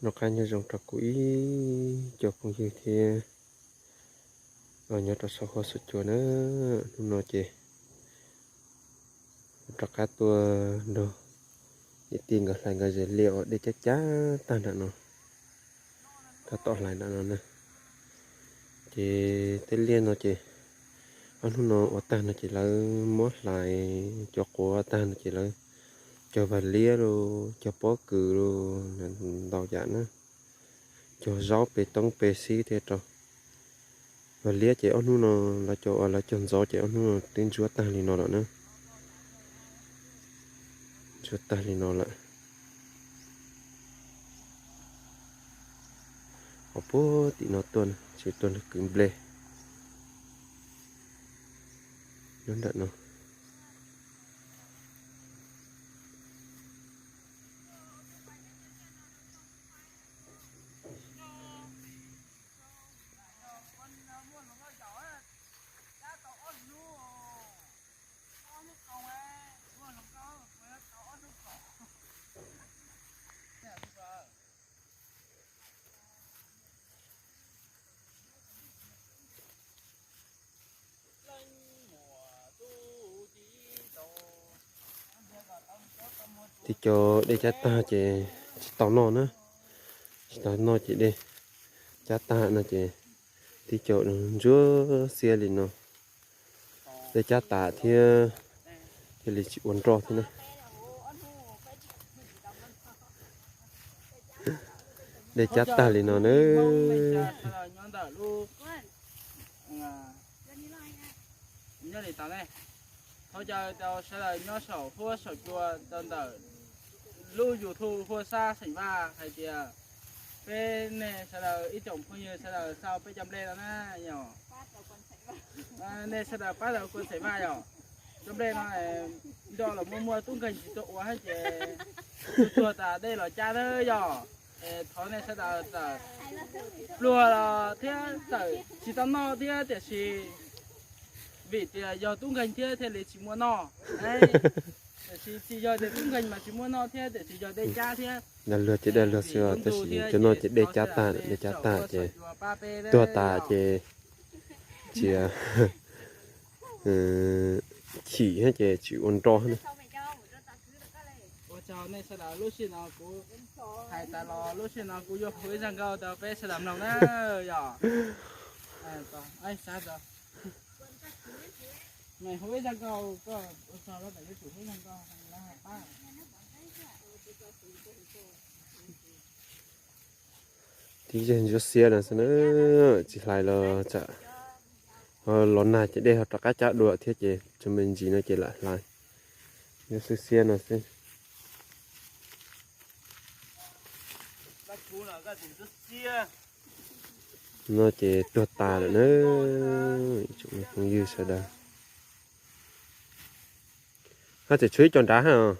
Noj qab nyob zoo rau kuv ib co phooj ywg thiab nyob rau saum huab saum cua na. Hnub no ces rov qab tuaj nrog niam tij nkawd hlais nkawd zes liaj uas dej cab cab tag nram no, tab tom hlais nram no na. Ces tej liaj no ces ob hnub no ua tag no ces lawv muab hlais cov quav tag no ces lawv cog vag liab los cog pob kws los ntau yam na, cog zaub pes toob pes xib thiab rau. Vag liab ces ob hnub no lawv cog, lawv cog ntxov ces ob hnub no twb ntsuab tag li no lawm na. Ntsuab tag li no lawm. Ho puag tim no tuaj tsis tuaj nrog kwv nplej nyob nram no. Tib co dej cab tag ces tsis tau noj na, tsis tau noj ces dej cab tag no ces tib co ntsuab xiab li no. Dej cab tas thiab thiaj li tsis ua nroj thiab na. Dej cab tag li no na. Nyob li tau ne, thov caw rau sawv daws nyob saum huab saum cua rau ntawm lub YouTube Huab Xab xeem Vaj hais tias peb nej sawv daws ib tsoom phooj ywg sawv daws xaus peb cov nplej no na yom. Nej sawv daws pab rau kua xeem Vaj yom. Cov nplej no nco los muaj muaj tub nkeeg tsis tau ua thiab ces tuag tas dej los cab na yom. Thov nej sawv daws txawm pluag los thiab txawm tsis tau noj thiab tiam sis vim tias yog tub nkeeg thiab thiaj li tsis muaj noj. Tiam sis tsis yog tias tub nkeeg mas tsis muaj noj thiab tiam sis yog dej cab thiab. Dag luag ces dag luag xwb os, tab sis cov no ces dej cab tag, dej cab tag ces tuag tas ces tsis chim thiab ces tsis ua nroj thiab na. Ua tsaug nej sawv daws, lub sij no kuv hais tas los lub sij no kuv yuav hu ib zaj nkauj rau peb sawv daws mloog na yom. Hu ib zaj nkauj, koj ua tsaug lawm yuav tsum hu ib zaj nkauj lawv hais pab. Tib zeeg ntsuab xiab no xwb na, tsis hlais los tsam los nag ces dej ho rov qab cab dua thiab ces tso me ntsis no ces lam hlais. Ntsuab xiab xiab no xwb. No ces tuag tas lawm na, ib tsoom phooj ywg sawv daws. Haj tseem tshuav ib co nrad hab.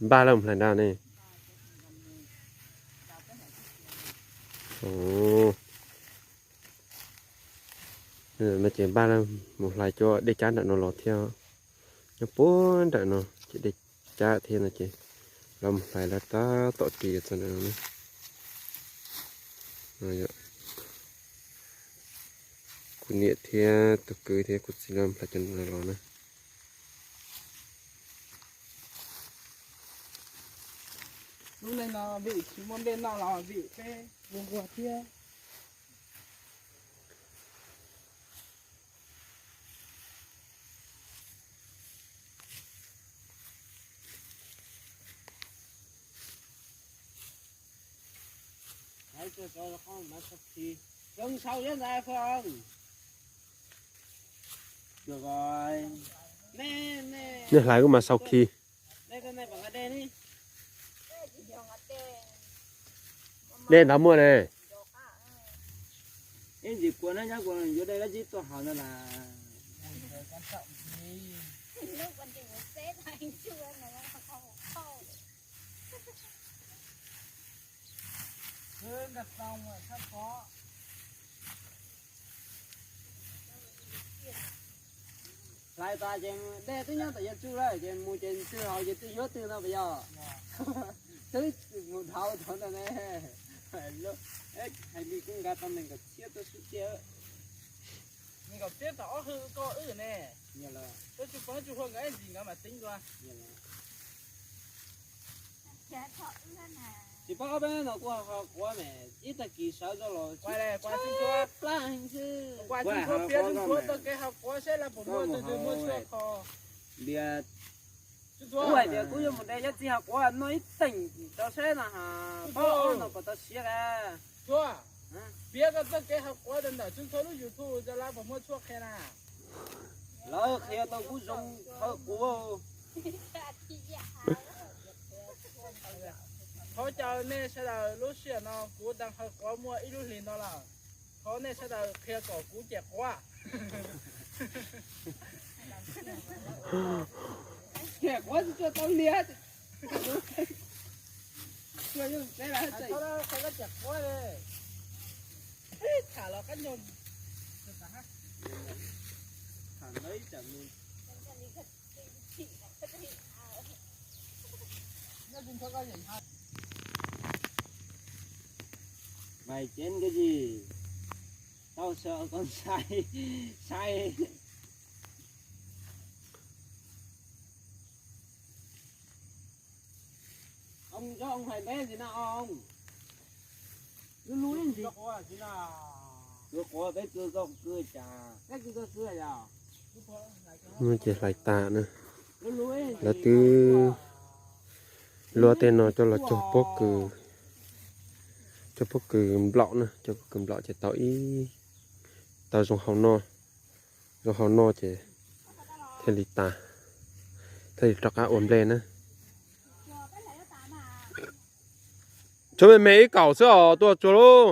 Npaj lawm mus hlais nrad ne. No ces npaj lawm mus hlais cov dej cab nram no los thiab. Nyob puag nram no ces dej cab thiab no ces lawv mus hlais lawv tab tom ris txog nram no na. Kuv niam thiab tus kwv thiab kuv txiv lawv mus hlais cov no los na. Lub neej no vim tsis muaj nplej noj los vim peb nquag nquag thiab. Nej hlais kuj mas sau khi. Dej nrad muaj ne. Hlais tas ces dej twb nyob tom yawg Tsuj lawm ces mus ces twg haus ces twg yuav twg no puas yog? Twb mus dhau dhau ntawd ne. Hais li kuj nqa tau nees nkaum txhiab tuaj xwb tiag. Nees nkaum txhiab tau ob hwj koj wb ne. Twb tsis pom tsis hua nkawd ntxim nkawd mam teeb dua. Tsis paub ob peb no kuj ho quav me, ib tag kis sawv rau los plab heev xwb. Kuv hais tias kuv yuav mus de nyob txiv hav quav no ib teem rau seb no ha, paub ob no puas tau siab a. Piav koj txoj kev hav quav rau ntawm Txooj Txhuab lub YouTube rau lawv puas muaj tshuaj qhia na. Lawv qhia tau kuv zoo hav quav. Thov caw nej sawv daws lub sij hawm no kuv tau hav quav muaj ib lub hlis no lawm. Thov nej sawv daws qhia kom kuv cem quav. Cem quav tsis tau liam. Tham los qab nyuag. Mày chém cái gì? Tao sợ con sai, sai. Ông cho ông phải bé gì nào ông? Lú lú gì? Tôi có bé cưa con cưa chà. Bé cưa con cưa à? No ces hlais tas na. Lú lú gì? Lawv twb luaj tej no coj los cog pob kws, cog pob kws nplaum na, cog pob kws nplaum ces tau ib, tau zoo hau no, zoo hau no ces thiaj li tas, thiaj li rov qab ua nplej na. Tsuag me me ib kaum xwb os, tuaj tsuag lauj.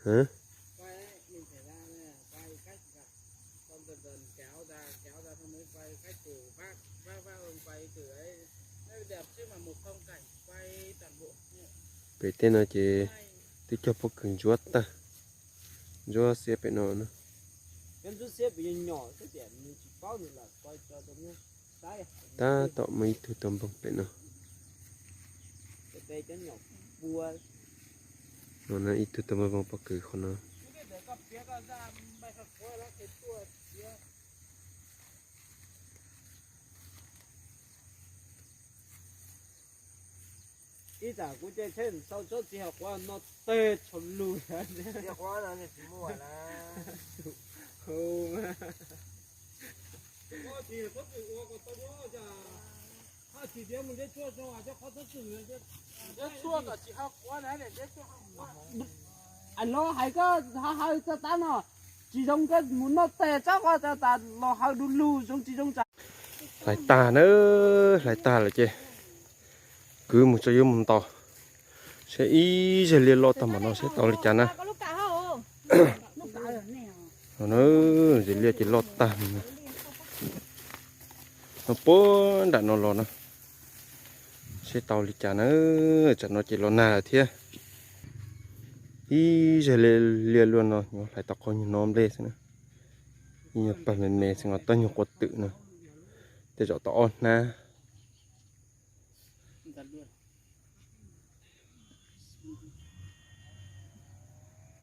Hả? Pem tej no ces twb cog pob kws ntsuab tag, ntsuab xiab pem no na. Tab tom muaj ib tug tau npog pem no. No ib tug tau npog pob kws qhov no. Ib tsam kuv cia tsheb sau tsob txiv hav quav no teg tshau lug. Los hais koj hav hawv txog tab no, tsis zoo koj mus noj teg tsob quav tas los hawv du lug zoo tsis zoo tsa. Hlais tag na, hlais tag lawm ces kwv mus tso yuav mus ntaus seb ib zeg liaj loj tag npaum no seb tau li cas na. Zeg liaj ces loj tag no puag nram no los na, seb tau li cas na. Tsam no ces los nag lawm thiab. Ib zeg liaj luaj no yuav hlais tau qhov nyuag no nplej xwb na. Ib nyuag pawg me me xwb os, tab nyuag quav twm no. Tej zaum tau ob hnab.